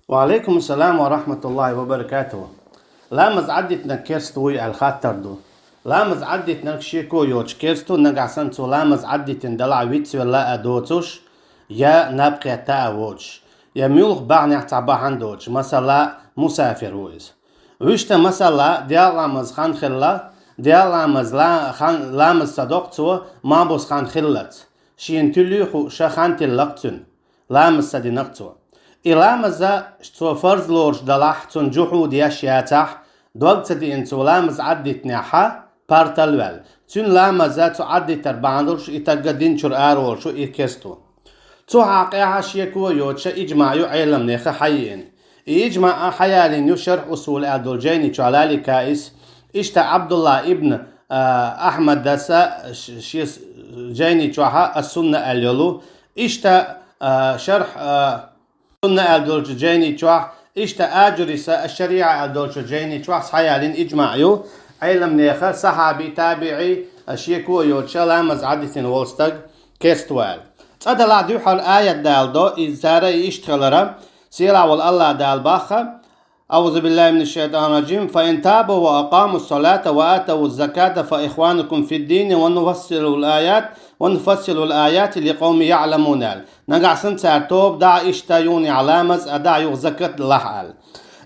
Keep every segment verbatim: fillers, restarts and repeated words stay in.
Ва Ӏалайкум салам ва рахматуллахи ва баракатух. Ламаз Ӏадитнарг керста вуй аьлла хаттар ду. Ламаз Ӏадитнарг шеко йоцуш керста ву, нагахь санна цо ламаз Ӏадитина далахь вицвелла а доцуш, я наб кхетта а воцуш, я муьлха бахьанехь цхьа бахьана доцуш, масала, мусафир ву иза. Вуьшта, масала, Делан ламаз хан хилла, Делан ламаз ла-, хан, ламаз ца доккху цо, махбус хан хиллалц. Шена туьллуьй хууш хан тиллакх цуьнан, ламаз ца динакх цо. И ламаза цо фарз лоруш далахь, цунна жухьуд еш яцахь, дог ца диъна цо ламаз Ӏадитинехь, партал ваьлла. Цуьнан ламаза цу Ӏадитар бахьана долуш и тагга динчуьра араволуш ву, и керста ву. Цу хьакъехьа шеко йоцуша иджмаъ ю Ӏеламнеха хьайиъна. И иджмаъ хьаялийна ю Шарх Усул аьлла долу жайни чохь Лаликаис, иштта Ӏабдулла ибн, а, Ахьмадаса ш-, шен с-, жайни чохьа Ас-Сунна аьлла йолу, иштта, а, Шарх, а, Сунна аьлла долчу жайни чохь, иштта Аджуриса Аш-Шариа аьлла долчу жайни чохь схьаялийна иджмаъ ю, Ӏеламнеха, сахьаби, табиӀи, а, шеко йоцуша ламаз Ӏадитина волу стаг керста ву аьлла. Цкъа делахь дуьххьара аят далдо, иза цара и иштта хилара, сийлахь волу Аллах Дала боху: أعوذ بالله من الشيطان الرجيم. فإن تابوا وأقاموا الصلاة وآتوا الزكاة فإخوانكم في الدين ونفصل الآيات، ونفصل الآيات لقوم يعلمون аьлла. Нагахь санна цара тоба дахь, иштта юханехь ламаз а дахь, юха закат а лахь аьлла.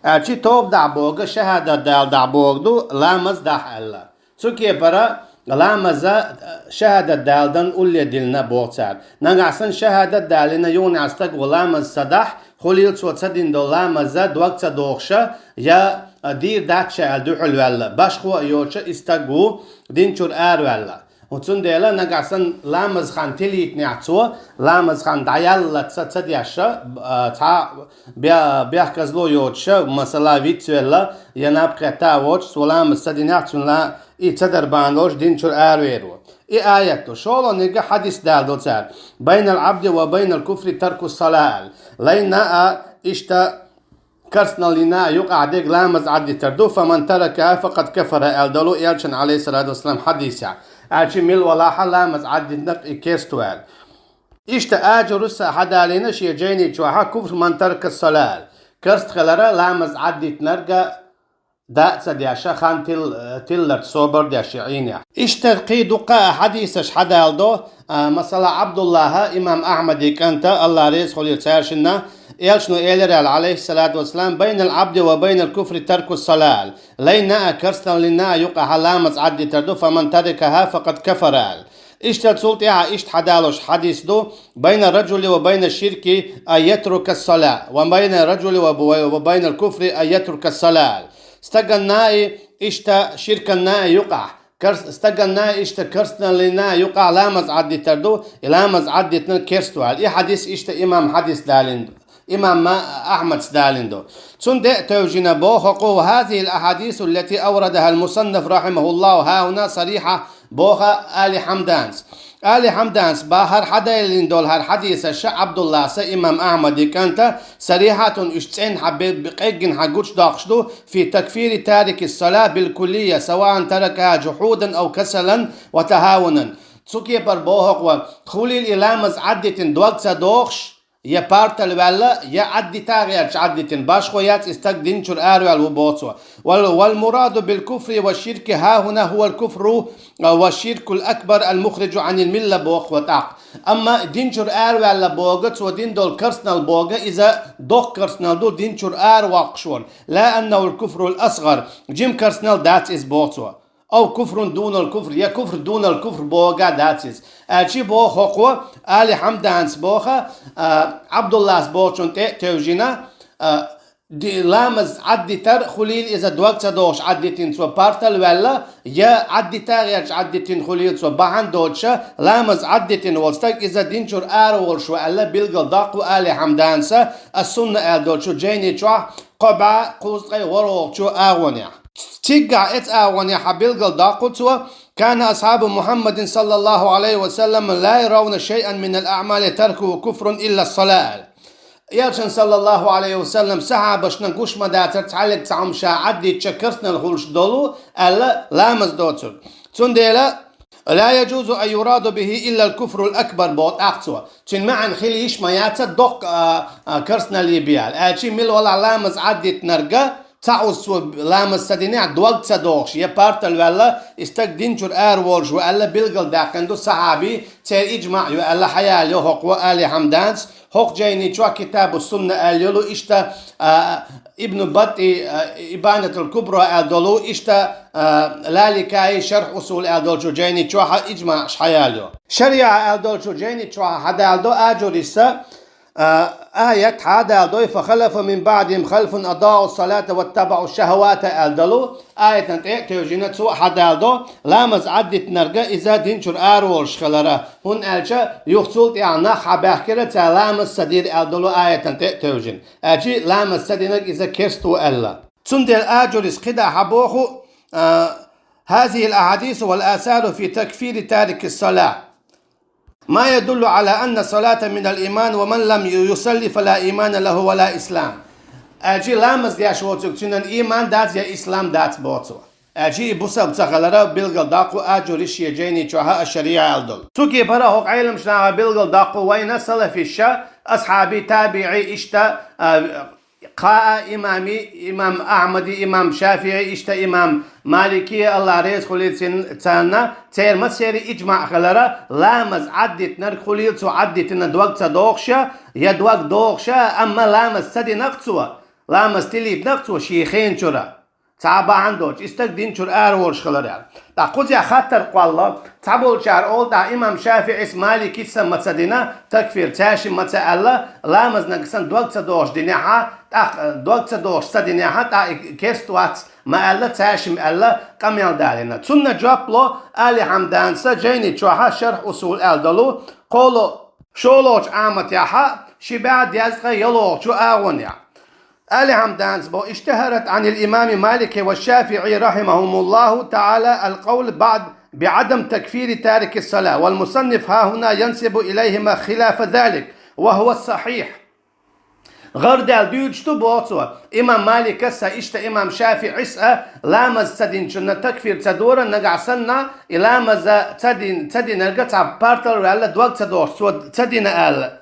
Аьлчи тоба дахь бохург шахӀадат дала дахь бохург ду, ламаз дахь аьлла. Цу кепара ламаза, э, шахӀадат дала дан улле диллина боху цара. Нагахь санна шахӀадат далийна юханехь стаг ву ламаз ца дахь, хуьлийла цо ца дина долу ламаза дог ца дохуша, я, э, дийр дац ша аьлла дуьхьал ваьлла, башхо а йоцуша и стаг ву динчуьра араваьлла. Хьо цундела нагахь санна ламаз хан тилийтинехь цо, ламаз хан дӀаяллалц ца, ца деш, а, цхьа бе-, бехказло йоцуша, масала, вицвелла, я наб кхетта а воцуш, цо ламаз ца динехь, цуьнан ла-, и ца дар бахьана долуш динчуьра аравер ву. И аят ду. ШолгӀаниг хьадис далдо цара: «Байнал Ӏабди ва байнал куфри тарку салаа», аьлла. Лайна а иштта керстаналлина а юкъахь дерг ламаз Ӏаддитар ду, «фаман таракаха факъад кафара», аьлла долу элчан, алейхиссалату вассалам, хьадисехь. Аьлчи мила валахьа ламаз Ӏаддитнарг и керста ву аьлла. Иштта Аджурис а хьадалийна шен жайни чохьа «куфр ман тарака салаа», аьлла. Керста хилара ламаз Ӏаддитнарга даа ца деша, хан тил-, тилларца собар деш и Ӏийнехь. Иштта кхин дуккха а хьадисаш хьадалдо, а, масала, Ӏабдуллаха, имам Ахьмади кӀанта, Аллах реза хуьлийла цаьршинна, элчано элира аьлла, алейхиссалату вассалам: «Байнал Ӏабди ва байнал куфри тарку салаа», аьлла. Лайна а, керстаналлина а юкъахьа ламаз Ӏаддитар ду, «фаман таракаха факъад кафара», аьлла. Иштта цул тӀаьхьа иштта хьадалош хьадис ду: «Байна раджули ва байна ширки ан ятрука салаа, ва байна раджули ва, ва, ва байнал куфри ан ятрука салаа», аьлла. Стаганна а иштта ширканна а юкъахь, керс-, стаганна а иштта керстаналлина а юкъахь ламаз Ӏаддитар ду, и ламаз Ӏаддитнарг керста ву аьлла. И хьадис иштта имам хьадис далийна ду. Имам Ма-, Ахьмадс далийна ду. Цундела тевжина боху хӀокхо: «Ва хазихил ахьадису ллати аврадахал мусанниф рахьимахуллаху хьахуна сарихьа», боху Али Хьамданс. Али Хьамданс баха хӀара хьадалийна долу хӀара хьадисаш Ӏабдулласа, имам Ахьмади кӀанта, сарихьатун, уьш цӀенна хьан бе-, бе-, къеггина хьан гучудоккхуш ду, «фи такфири тарики салаа билкуллия, саваан таракаха жухьудан ав касалан ва тахавунан». Цу кепара боху хӀокхо, хуьлийла и ламаз Ӏаддитина дог ца дохуш, я партал ваьлла, я Ӏаддита гӀерташ Ӏаддитина, башхо яц и стаг динчуьра араваьлла ву боху цо. Вал, вал мураду бил куфри ва ширки хьахуна хӀувал куфру ва ширкул акбар ал мухриджу Ӏанил милла боху хӀокхо тӀаккха. Амма динчуьра араваьлла бохург, цо дина долу керстанал бохург, иза доккха керстанал ду, динчуьра аравоккхуш волу. Ла аннахул куфрул асгӀар, жима керстанал дац иза боху цо. Ав куфрун дунал куфр, я куфр дунал куфр бохург дац иза. Аьлчи боху хӀокхо, Али Хьамданс боху, а, Ӏабдуллас бохучун тӀе а тевжина, а, ди-, ламаз Ӏаддитар хуьлийла иза дог ца дохуш Ӏаддитина цо партал ваьлла, я Ӏаддита гӀерташ Ӏаддитина хуьлийла цо бахьана доцуша, ламаз Ӏаддитина волу стаг иза динчуьра араволуш ву аьлла билгал доккху Али Хьамданса, Ас-Сунна аьлла долчу жайни чохь, кхо бӀе кхузткъе ворхӀалгӀачу агӀонехь. Цигахь эцу агӀонехь билгал доккху цо: «Кана асхьабу Мухьаммадин саллаллаху Ӏалайхи ва саллам ла яравна шайъан минал аъмали таркуху куфрун илла салаа», аьлла. Элчан саллаллаху Ӏалайхи ва саллам сахьабашна гуш ма дацара цхьаьллиг цхьа хӀума ша Ӏаддитча керстанал хуьлуш долу аьлла ламаз доцург. Цундела «لا يجوز أن يراد به إلا الكفر الأكبر», боху тӀаккха цо. Цуьнан маьӀна хила йиш ма яц доккха, а, а, керстаналла бен аьлла. Аьлча мила валахь ламаз Ӏаддитинарг, цхьаъ уза цо ламаз ца динехь дог ца дохуш, я партал ваьлла, и стаг дин чуьра араволуш ву аьлла билгалдаьккхина ду сахьабий, церан иджмаъ ю аьлла хьаялайо хӀокхо Али Хьамданца, хӀокху жайни чохь Китабу Сунна аьлла йолу иштта, а, Ибн Баттий, а, Ибанатул Кубра аьлла долу, иштта, а, Лаликаи Шарх Усул аьлла долчу жайни чохь иджмаъ хьаялайо. Шариа аьлла долчу жайни чохь хьадалдо Аджурис, а, аят хьадалдой: «فخلف من بعدهم خلف أضاعوا الصلاة واتبعوا الشهوات» аьлла долу аятан тӀе а тевжина цо хьадалдо, ламаз Ӏаддитинарг иза дин чуьра араволуш хилар, хӀунда аьлча юха цул тӀаьхьа нах хьабаьхкира цара ламаз ца дийр аьлла долу аятан тӀе а тевжина. Аьлча ламаз ца динарг иза керста ву аьлла. Цундела Аджурис кхидӀа хьабоху, а, «هذه الأحاديث والآثار في تكفير تارك الصلاة ما يدل على أن الصلاة من الإيمان ومن لم يصل فلا إيمان له ولا إسلام». Аьлча ламаз деш воцург цуьнан ийман дац я ислам дац боху цо. Аьлча и бусалба ца хилар билгалдоккху Аджурис шен жайни чохь а шариа аьлла долу. Цу кепара хӀокху Ӏеламчу наха билгалдоккху вайна салафиша, асхьаби, табиӀи, иштта, а, кхаа имами, имам Ахьмади, имам ШафиӀи, иштта имам Малики, Аллах реза хуьлийла цин-, царна, церан массеран иджмаъ хилар, ламаз Ӏаддитинарг хуьлийла цо Ӏаддитина дог ца дохуша, я дог дохуша, амма ламаз ца динарг цо, ламаз тилийтинарг цо шен хен чуьра. Цхьа а бахьана доцуш, и стаг дин чуьра араволуш хилар аьлла. ТӀаккха кхузахь хаттар кхоллало, цхьаболчара олу, тӀаккха имам ШафиӀис, Маликис а ма ца дина, такфир, цаьршимма ма ца аьлла, ламазнаг санна дог ца дохуш динехьа, тӀаккха, дог ца дохуш ца динехьа, тӀаккха и керста вац ма аьлла, цаьршимма аьлла, къамел далийна. Цунна жоп ло Али Хьамданца жайни чохь а Шарх Усул аьлла долу, кхоло шолгӀачу Ӏаматехь а, ши бӀе дезткъе ялхалгӀачу агӀонехь. Али Хьамданца боху: «اشتهرت عن الإمام مالك والشافعي رحمهم الله تعالى القول بعد بعدم تكفير تارك الصلاة، والمصنف ها هنا ينسب إليهما خلاف ذلك، وهو الصحيح». ГӀардаьлла дуьйцуш ду, боху цо, имам Маликас а, иштта имам ШафиӀис а ламаз ца динчунна такфир ца дора, нагахь санна и ламаз ца дин-, ца динарг цхьа партал ваьлла дог ца дохуш, цо ца дина аьлла.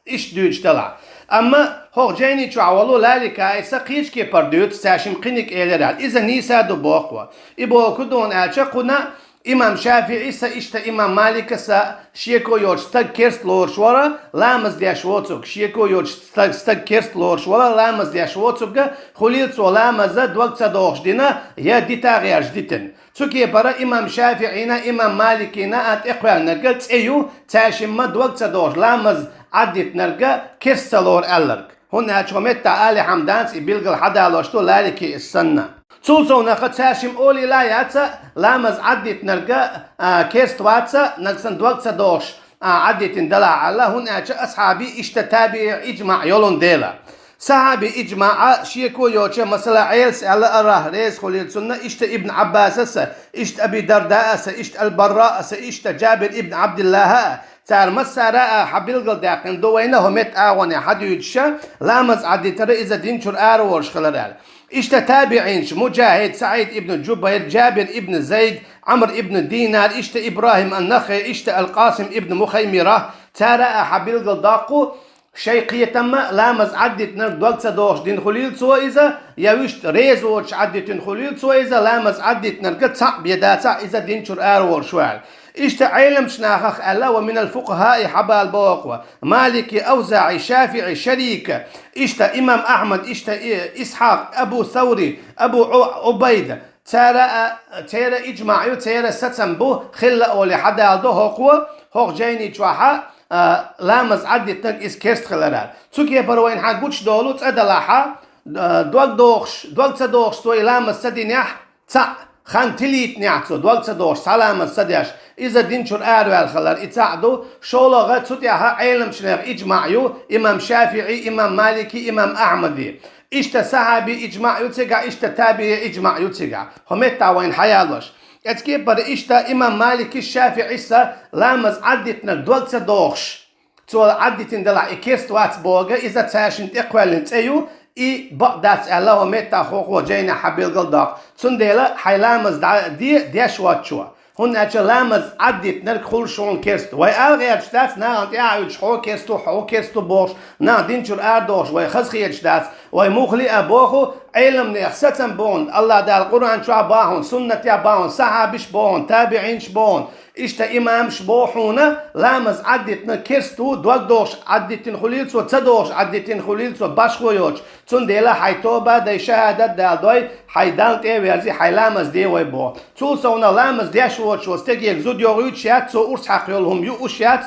Иштта дуьйцуш делахь. Амма хӀокху жайни чохь волу Лаликаис а кхечу кепара дуьйцу, цаьршимма кхиниг элира аьлла. Иза нийса ду боху. И бохург ду аьлча, кхунна имам ШафиӀис а, иштта имам Маликас а шеко йоцуш стаг керста лоруш вара, ламаз деш воцург, шеко йоцуш стаг, стаг керста лоруш вара, ламаз деш воцург, хуьлийла цо ламаз дог ца дохуш дина, я дита гӀерташ дитина. Цу кепара имам ШафиӀина, имам Маликина а тӀекхоьллинарг цӀе ю, цаьршимма дог ца дохуш ламаз Ӏаддитинарг керста ца лору аьлларг. ХӀунда аьлча хӀокху меттехь Али Хьамданца и билгал хьадалош ду Лаликис санна. Цул совнаха цаьршимма олийла яц, ламаз Ӏаддитинарг, а, керста вац, нагахь санна дог ца дохуш, а, Ӏаддитина делахь аьлла, хӀунда аьлча асхьаби, иштта табиӀи иджмаъ йолун дела. Сахьаби иджмаъ а шеко йоцуш, масала, Ӏелас аьлла, Аллах реза хуьлийла цунна, иштта Ибн Ӏаббасас а, иштта Аби Дардаъас а, иштта Ал-Барраъас а, иштта Джабир ибн Ӏабдиллахьа а, цара массара а хьан билгалдаьккхина ду вайна хӀокху меттан агӀоне хьадуьйцуша, ламаз Ӏаддитар иза дин чуьра араволуш хилар аьлла. Иштта табиӀинаш, МуджахӀид, СаӀид ибн Джубайр, Джабир ибн Зайд, Ӏамр ибн Динар, иштта ИбрахӀим ан-Нахаи, иштта Ал-Къасим ибн Мухаймира, цара а хьан билгалдоккху, шайн кхетамма ламаз Ӏаддитинарг дог ца дохуш дина хуьлийла цо иза, я вуьшта реза воцуш Ӏаддитина хуьлийла цо иза, ламаз Ӏаддитинарг цхьаъ бен дацахь иза дин чуьра араволуш ву аьлла. Иштта Ӏеламчу нахах аьлла, ва минал фукъахӀаи хьабала боху, Малики, АвзаӀи, ШафиӀи, Шарика, иштта имам Ахьмад, иштта И-, Исхьакъ, Абу Саври, Абу Ӏу-, Ӏубайда. Цара а, церан иджмаъ ю, церан сацам бу, хилла олий хьадалдо хӀокхо, хӀокху жайни чохь а, а, ламаз Ӏаддитинарг иза керста хилар аьлла. Цу кепара вайна хьан гучудолу цӀа далахь а, а, дог дохуш, дог ца дохуш цо и ламаз ца динехь, цхьаъ, хан тилийтинехь цо, дог ца дохуш, цхьа ламаз ца деш, иза дин чуьра араваьлла хилар, и цхьаъ ду, шолгӀа цу тӀехь а Ӏеламчу нехан иджмаъ ю, имам ШафиӀи, имам Малики, имам Ахьмади. Иштта сахьаби иджмаъ ю цигахь, иштта табиӀи иджмаъ ю цигахь. ХӀокху меттехь вайна хьаялош. Эцу кепара иштта имам Маликис, ШафиӀис а ламаз Ӏаддитинарг дог ца дохуш, цо Ӏаддитина делахь и керста вац бохург, иза цаьршинна тӀекхоьллина цӀе ю, и бакъ дац аьлла хӀокху меттехь хӀокхо жайнехь хьан билгалдоккху. Цундела хьайн ламаз дӀа де деш воцчо. ХӀунда аьлча ламаз Ӏаддитинарг хуьлу шуна керста. Вай ала гӀерташ дац, нахана тӀаьхьа уьдуш хьо керста ву, хьо керста ву бохуш, нах динчуьра арадохуш вай хаза хеташ дац. Вай мухха а боху, Ӏеламнех сацам боху, АллахӀ Дала Къуръан чохь боху, суннатехь боху, сахьабаш боху, табиӀинаш боху, иштта имамаш боху хьуна, ламаз Ӏаддитинарг керста ву, дог дохуш Ӏаддитина хуьлийла цо, ца дохуш Ӏаддитина хуьлийла цо, башхо йоцуш. Цундела хьайн тоба дай, шахӀадат дала дой, хьайн Далла тӀе а верзи, хьайн ламаз де вай боху. Цул совнах ламаз деш воцуш волу стегега зуда йохуьйтуш яц, цо урс хьакха йолу хӀума юуш яц,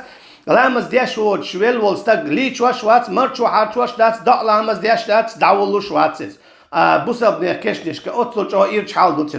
ламаз деш воцуш велла волу стаг лийчош вац, марчо хьарчош дац, доӀа ламаз деш дац, дӀавуллуш вац иза. А, бусалбанех кешнашка оццул чӀогӀа ирча хьал ду цуьнан.